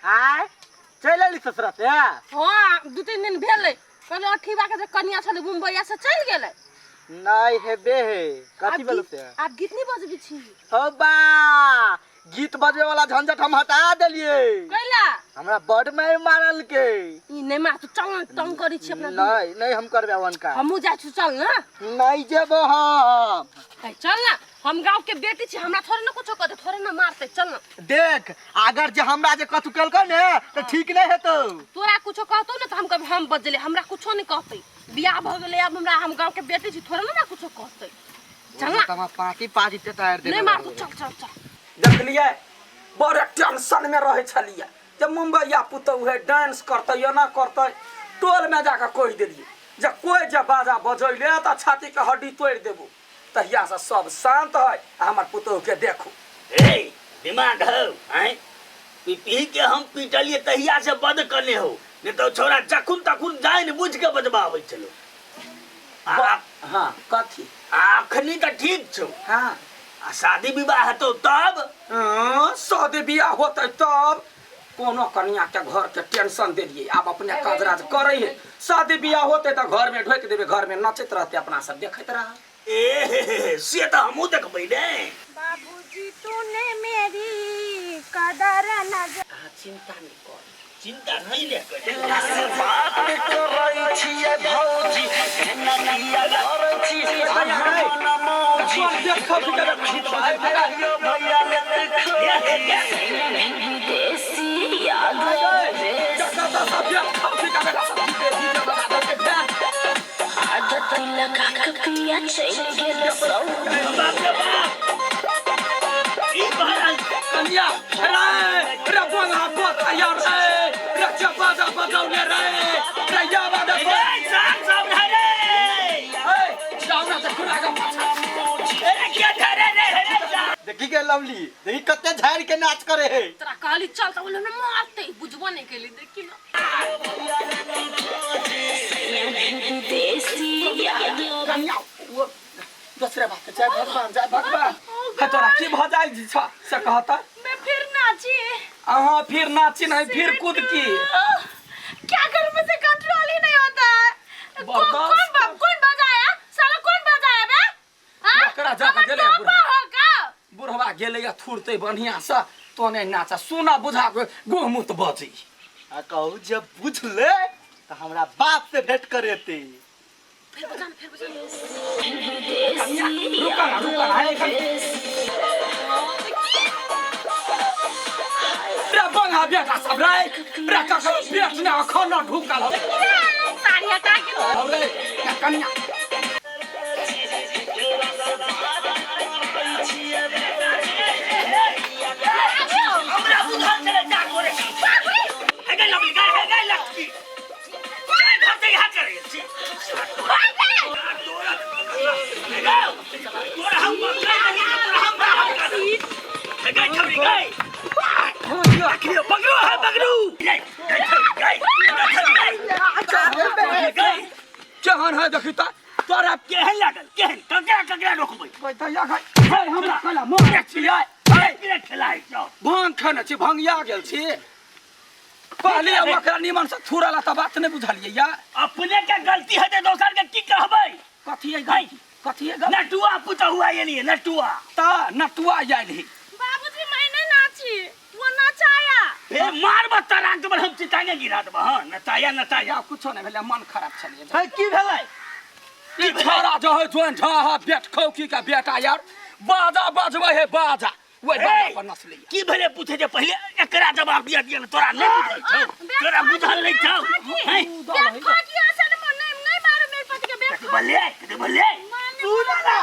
आय चलि एली ससुरा से? हाँ, 2-3 दिन भेलै। कहले अठीबा के जे कनिया छलै मुंबईया से चलि गेलै। नहीं हेबे हे। कथी आब भेलो गीत- से? आब गीत नहीं बजबै छी। हो बा, गीत बजबे वाला झंझट हम हटा देलिए। कैला? हमरा बड मार मारल के। ई नहीं मार, तू चल ना, तंग करै छी अपना। नहीं नहीं, हम करबे उनका। हमहूँ जाइ छी, चल ना। नहीं जेबो हम। ए, चल ना, हम गांव के बेटी छी, हमरा थोड़े ना कुछो कहते, थोड़े ना मारते, चल ना। देख, अगर जे हमरा जे कथु केलको ने तो ठीक नहीं हेतो। तोरा कुछो कहतो ना तो हम कभी हम बजले, हमरा कुछो नहीं कहते। बियाह भ गेलै आब हमरा, हम गांव के बेटी छी, थोड़े ना हमरा कुछो कहते। चल ना। तमा पाती पाती ते टायर दे। नहीं मारतो, चल चल चल। देखलियै, बड़ टेंशन में रहै छलियै जे मुम्बइया पुतहु है, डांस करतै, एना करतै। टोल में जाके कहि देलियै जे कोइ जे बाजा बजैले तऽ छाती के हड्डी तोड़ि देबो। तहिया से सब शांत है। आ हमर पुतहु के देखू। ए दिमाग हौ आँय, पी के हम पीटलिए तहिया से बद कने हो, नहीं तो छोरा जखुन तखुन जानि बुझ के बजबाबै छलो। हाँ, कथी? अखनी तऽ ठीक छौ। हाँ। आ शादी विवाह हेतौ तब? हाँ, शादी बियाह होतै तब कोनो कनिया के घर के टेंशन देलिए। आब अपने काज राज करै है। शादी बियाह होतै तऽ घर में ढोकि देबै, घर में नचैत रहतै, अपना सब देखैत रह। ए हे हे हे, से तऽ हमहूँ देखबै ने। बाबूजी तूने मेरी कदर न अहाँ चिंता नहीं करू। चिंता नहीं ले करे। करै छियै भौजी, एना किया करै छी अहाँ मौजी? भैया लेत विदेशी याद आदत लगा के पिया चल गेल सऊदी। बाप रे बाप, ई बहरहाल कनिया रे रे बोला बोता यार रे रे बाजा बजौले रे रे या बाजा। ए, साहब साहब रे। ए जाओ ना त खुला का पाछा। ए क्या ठहरे रे रे साहब? देखी के लवली, देखी कते झाड़ के नाच करे है। तोरा कहली चल तऽ बोले हमरा मारते, बुझबो नहीं केली, देखी ना। विदेशी याद कनिया, वो दूसरे बात, जय भगवान, जय भगवान। हे, तोरा की भऽ जाइ छ से कहता? मैं फिर नाची। अहाँ फिर नाची नहीं, फिर कूद की। क्या करूं, मुझसे कंट्रोल ही नहीं होता है। बर्दाश्त कौन कौन बजाया साला, कौन बजाया बे? हाँ? ओकरा जाके हमर गेलै टोपा बुढ़ा। हो का? बुढ़वा गेलै या थुरतै बढ़िया से तो नहीं नाचा सुना बुझा के गुह मुत बजी। आ कहू जब बुझ ले तो हमरा बाप से भेंट करेते। फिर बजा ना, फिर बजा ना। कनिया, रुका ना, रुका ना, हे, रे बंगा बेटा सब रे रे ककरो पेट ने अखन ढुकल हो। साड़ी हटा के रे कनिया। हमरा बुझल छलै जा करे हे गे लवली गे, हे गे लक्ष्मी, जाय घर से यहाँ करे छी। तोरा हे गे, तोरा हम बकरा नहीं, तोरा हम बराबर कर हे गे छौरी गे। अखनी पकड़ो है, पकड़ू गे गे छौरी गे, गे छौरी गे गे। केहन है देखी त तोरा? केहन लागल, केहन? ककरा ककरा रोकबै? तैया खाइ हे, हमरा कहला मारै छियै हे? किया खेलाइ छौ? भांग खेने छी, भंगिया गेल छी। कहलियै ओकरा निमन से थुरला तऽ बात नहि बुझलियै या। अपने के गलती हेतै, दोसर के की कहबै? कथी है गलती, कथी है गलती? नटुआ पुतहुआ एलियै, नटुआ तऽ नटुआ आयल ही। बाबूजी, मैंने नाची, वो नचाया। हे, मारब तराक देबै हम, चितांगे गिरा देब। हाँ, नचाया नचाया। या कुछो नहि भेलै, मन खराब छलियै। हे, की भेलै? ई छोरा जो है जोन झा हा बेट खौकी का बेटा यार, बाजा बजबै है बाजा, ओहि बाजा पर नचलै। की भेलै पूछे जे पहिले एकरा जवाब दिया दिया ने। तोरा नहि बुझल छौ? तोरा बुझल नहि छौ? हैं? बेट खा की ऐसा नहीं, नहीं नहीं मारो मेरे पति के बेट। कथी बोलले, कथी बोलले? सुन ना।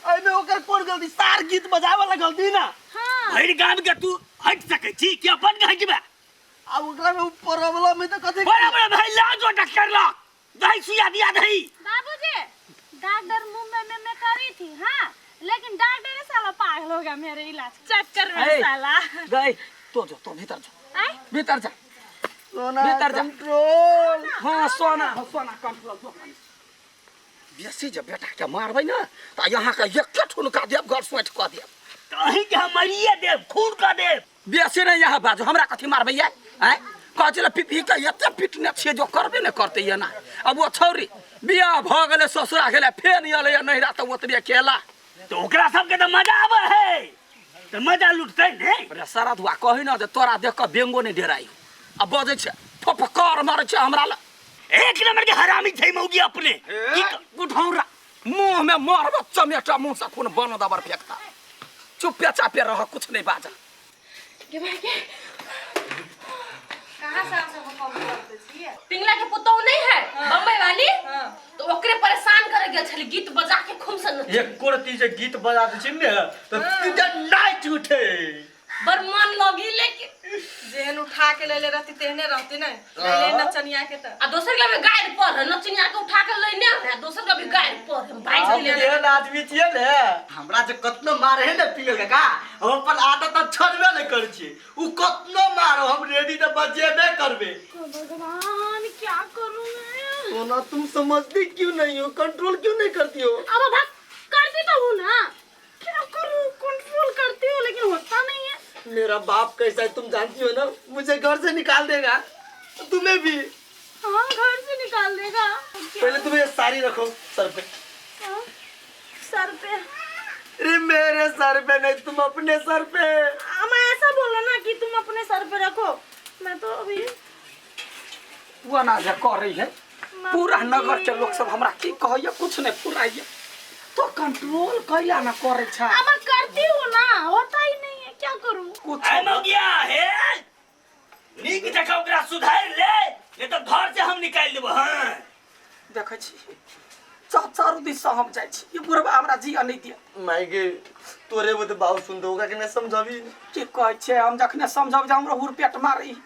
एहिमे ओकर कोन गलती? सार गीत बजावे वाला गलती ना। हाँ। भरि गाम के तू हटि सकै छी कि अपन के हटबे? आब ओकरा में प्रॉब्लम है तो कथी? बड़ा बड़ा भाई लाजो डॉक्टर लग दही सुइया दिया दही। बाबूजी, डॉक्टर मुंबई में मैं करी थी, हाँ, लेकिन डॉक्टर ही साला पागल हो गया मेरे इलाज चक्कर में। ए। साला गई तो जो तो भीतर जो। आय? भीतर जा। सोना भीतर जा। कंट्रोल। हाँ सोना, हाँ, सोना कंट्रोल जो। बेसी जे बेटा के मारबै ने तऽ यहाँ के एके ठुनका देब, घर सोचि कऽ देब। तऽ अहीं के हम मरिए देब, खून कऽ देब। बेसी नहीं यहाँ बाजू हमरा कथी मारबै ये आँय कहै छलै पिपही के एते पिटने छियै जो करबे नहि करतै ये ना। अब ओ छौरी बियाह भऽ गेलै ससुरा गेलै फेर एलै नैहरा तऽ ओतबे केला। तऽ ओकरा सबके तऽ मजा आबै है, तऽ मजा लुटतै ने। अरे सारा धुआ कही न जे तोरा देख कऽ बेंगो नहि डेराइ आ बजै छै फफकार मारै छै हमरा लग। एक नंबर के हरामी छै मौगी अपने। की बुढ़ौरा मुँह में मारब चमेटा मुँह से खून बन दबर फेंकता। चुपे चापे रह कुछ नहीं बाजा। कहाँ से आप सबको कॉल करते छियै? पिंगला के पुतोह नहीं है बम्बई वाली, तो ओकरे परेशान करे गेल छली गीत बजा के खूब से नच। एको रत्ती जे गीत बजा दै छै ने तऽ तीनटा नाचि उठे। बड़ मन लगी लेकिन जेहन उठा के लेले रहती तेहने रहती ने, लेले नचनिया के तऽ। आ दोसर के भी गारि पर है, नचनिया के उठा के लेने है, दोसर के भी गारि पर है, भागि हम गेलै। तेहन आदमी छियै ने, हमरा जे कतनो मारे है ने पिंगल काका, हम अपन आदत तऽ छोड़बे नहि करै छियै। उ कतनो मारो हम रेडी तऽ बजेबे करबै। भगवान क्या करूं मैं? सोना तुम समझती क्यों नहीं हो, कंट्रोल क्यों नहीं करती हो? अब भाग करती तो हूँ ना, क्या करूँ, कंट्रोल करती हूँ लेकिन होता नहीं है। मेरा बाप कैसा है तुम जानती हो ना, मुझे घर से निकाल देगा, तुम्हें भी। हाँ घर से निकाल देगा। पहले तुम ये साड़ी रखो सर पे। हाँ, सर पे? अरे मेरे सर पे नहीं, तुम अपने सर पे। हाँ, मैं ऐसा बोला ना कि तुम अपने सर पे रखो, मैं तो अभी वो ना जे कर रही है पूरा नगर के लोग सब हमरा की कहैया कुछ नहीं फुराइया। तो कंट्रोल कैला ना करे छा? अब मैं करती हूँ ना, होता ही नहीं है, क्या करूँ? कुछ आइ मौगिया हे नीक जकाँ ओकरा सुधारि ले, नहीं तऽ घर से हम निकालि देबो। हाँ देखै छी चारू दिस से हम जाइ छी, ई बुढ़बा हमरा जिया नहीं दिया। माय गे तोरे बोते बाबू सुन दो, ओकरा के नहीं समझाबी। की कहै छै हम जखने समझब जे हमरो हुरपेट मारी,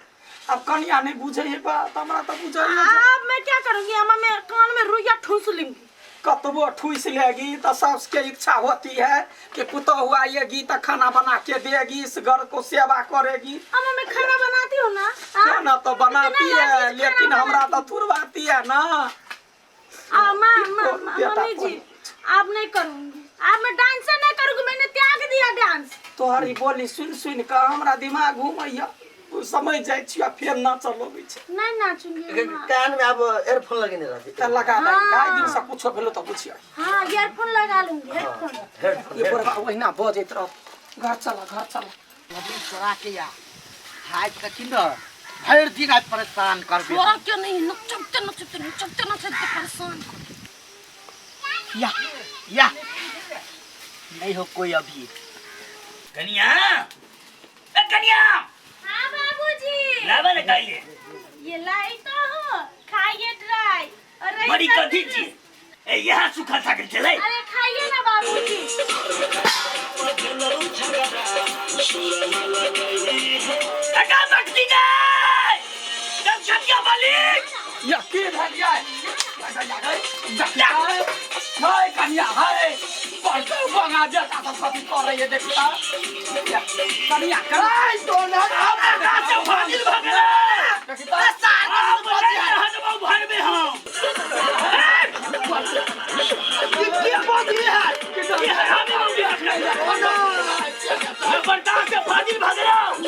अब कनिया नहीं बुझै है बात, हमरा तऽ बुझै है। अब मैं क्या करूँगी, हम मेरे कान में रुइया ठूस लूंगी। कतबो ठूस लेगी तो सास के इच्छा होती है कि पुतोह आएगी तो खाना बना के देगी, इस घर को सेवा करेगी। अब मैं खाना बनाती हूँ ना, हाँ? खाना तो बनाती इतना है, लजीज लेकिन खाना हमरा बनाती तो थुरवाती है ना। आ, माँ, माँ, कौन माँ, बेटा मम्मी कौन? जी आप नहीं करूँगी, आप मैं डांस नहीं करूँगी, मैंने त्याग दिया डांस। तोहरी बोली सुन सुन के हमरा दिमाग घूमैया, समझ जाइ छी आ फेर नाचऽ लगै छै। नहीं नाचूंगी माँ। कान में अब एयरफोन लगेने रहती। तऽ लगा दे, हाँ। गाय दिन से कुछो भेलो तऽ बुझियै। हाँ ईयरफोन लगा लूंगी, हेडफोन। हेडफोन, ये बुढ़बा ओहिना बजैत रहत, घर चला घर चला। अभी चोरा के या हाथ के चिन्ह भरि दिन आज परेशान करबे। छोरा क्यों नहीं नचते नचते नचते नचते परेशान कर। या या नहीं हो कोई अभी। कनिया ए कनिया। हाँ बाबूजी। लावा ने खाइए। ये लाई तो हो, खाइए ड्राई। और रही बड़ी सब्जी कथी में- छी ए यहाँ सुखा थाकल चले। अरे खाइए ना बाबूजी। काका मटकी गए जब कनिया वाली या की भऽ गेलै? हाय कनिया हाय बड़का बंगा बेटा सब कथी करै है देखता। कनिया कराय तो ना से भागिल भगले। देखता। आप नहीं हटबो घर में हम। की बजली है? ये हरामी मौगी रखने मैं बर्दाश्त से फाजिल भाग रहा हूँ।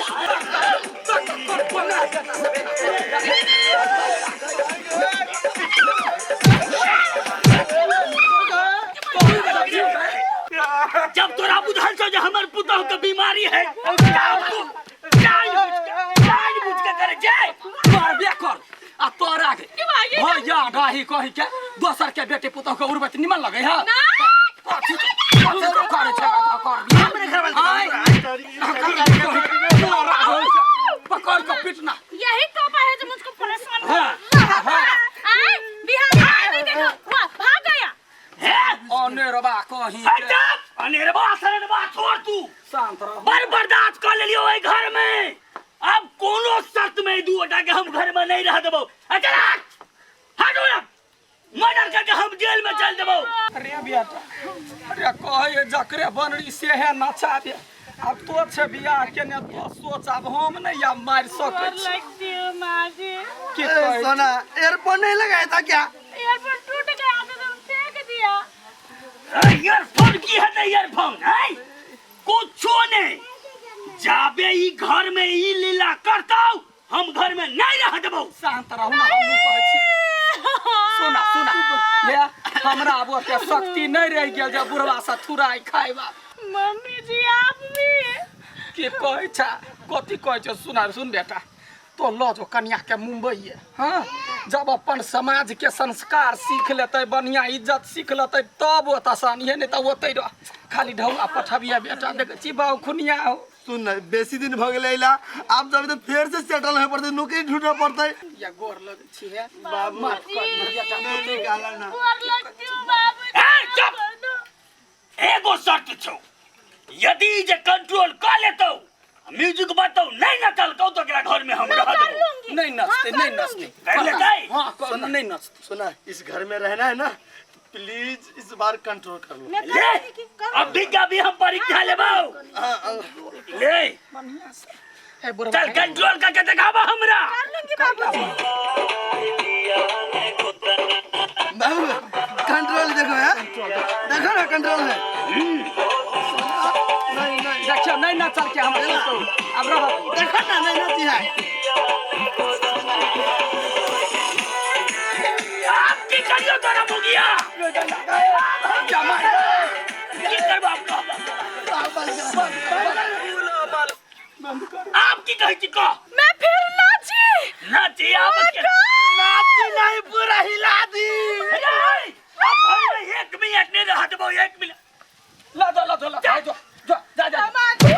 जब तोरा बुझल छौ जे हमर पुतहु के बीमारी है, तब तू जान बुझ के करे जाय। मारबे कर आ तोरा के भैया डाही कही के दोसर के बेटे पुतहु के उड़बैत निमन लगै है। कथी कथी तो करे छै धकर हमरे घर वाले तोरा पकड़ के पिटना। यही टोपा है जो मुझको परेशान कर हाँ, रहा है। आए, बिहारी नहीं देखो, वाह, भाग गया। हे अनेरबा कहीं हट के। जा, अनेरबा सनेरबा छोड़ तू। शांत रह। बड़ बर्दाश्त कर लेलियो एहि घर में, अब कोनो शर्त में दू गोटा के हम घर में नहीं रह देबो। अच्छा हटो ना, मर्डर करके हम जेल में चल देबो। अरे बेटा अरे कहे जकरे बनरी से है नचा दे, अब तो छे बियाह केने तो सोच, अब हम नहीं अब मार सकै छी। लगती हो माँ जी। की ए, कहै छी? सोना एयरफोन नहीं लगाया था क्या? एयरफोन टूट गया था तो फेंक दिया। ईयरफोन की है ना ईयरफोन है कुछो नहीं। जाबे ई घर में ई लीला करतौ हम घर में नहीं रह देबौ। शांत रहू ना, हमहूँ कहै छी। सुना सुना ये हमरा आब ओते शक्ति नहीं रह गेल जे बुढ़वा से थुराई खाइबा। मम्मी जी आप भी की कहै छ, कथी कहै छ? सुना सुन बेटा, तो ल जो कन्या के मुंबई है। हाँ, जब अपन समाज के संस्कार सीख लेते, बढ़िया इज्जत सीख लेते, तब ओतऽ आसानी है, नहीं तो ओतै रह खाली ढौआ पठबिया बेटा। देखै छी बाउ खुनिया हो। सुन न, बेसी दिन भ गेलै अइला, आब जब तऽ फेर से सेटल होय पड़तै, नौकरी ढूंढऽ पड़तै। या गोर लगै छी हे बाबू। माफ कर दियौ बेटा। नहीं निकाला ना। गोर लगती हूँ बाबू। ए, चुप! एगो शर्त छौ, यदि जे कंट्रोल क लेतौ, म्यूजिक बताउ नहीं नचलकौ तो एकरा घर में हम रह देबौ। नहीं नचते, नहीं नचते। कर लेतै? हाँ, कर, नहीं नचते। सुना, इस घर में रहना है ना, प्लीज इस बार कंट्रोल कर लो। मैं ले करूंगी कि कर अभी का भी हम परीक्षा लेबौ। ले बढ़िया से। ए बुढ़वा चल कंट्रोल करके देखाबा हमरा। कर लूंगी बाबूजी। बाबू कंट्रोल देखो है, देखो ना कंट्रोल है। नहीं नहीं देखियो नहीं नचल के हमरा पुतहु। आब रह देखो ना, नहीं नची है। आप की करियो तोरा मुगिया, की करबो आप? आप की कहै छी कह। मैं फिर नाची। नाची आप के नाची नहीं, पूरा हिला दी। अरे, अब घर में एक मिनट नहीं रह देबौ, एक मिनट। ल जो ल जो ल जो जो जा जा। चल,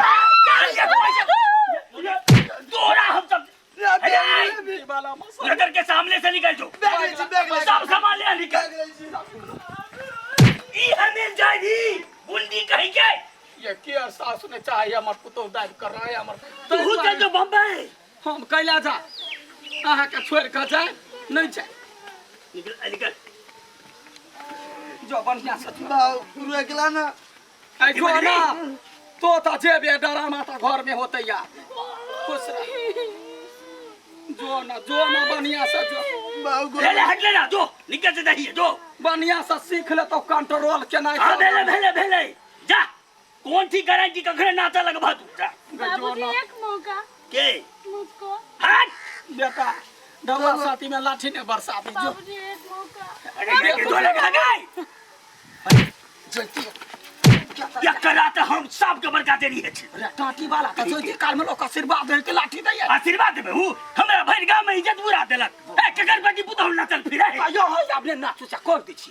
ये पैसा तोरा हम सब अरे, वाला मसाला। नजर के सामने से निकल जो, बैग ले छी, बैग ले छी। सब सामान ले निकल। बैग ले छी। ई हमें जाही गुंडी कहीं के। ये के सासु ने चाहिए हमर पुतहु दाबि कर रहे हमर। तू चल जो बम्बई। हम कैला जा, अहाँ के छोड़ के जाए नहीं जाए। निकल निकल जो बढ़िया से जो। बाबू गुरु अकेला ना। ऐ जो ना तो तो जेबे डरामा तो घर में होते यार। खुश रह, जो ना जो ना बढ़िया से जो। बाबू गुरु ले ले हट ले ना, जो निकल से जाइए जो। बढ़िया से सीख ले तो कंट्रोल के नहीं। हाँ भेले भेले भेले जा, कौन सी गारंटी कखरे नाचा लगभा तू जा। जो बाबूजी ना एक मौका के मुझको। हट बेटा, डबा साथी में लाठी ने बरसा दी जो। बाबूजी एक मौका। अरे देख तो लगा गई जैती या कराते हम सब के बरका देनी है। अरे टाटी वाला तो जैती काल में लोग आशीर्वाद दे के लाठी दैया। आशीर्वाद देबे हूं, हमरा भरि गांव में इज्जत बुरा देलक। ए केकर बेटी पुतहु नाचल फिरे है। आयो हो आपने नाचू चा कर दै छी।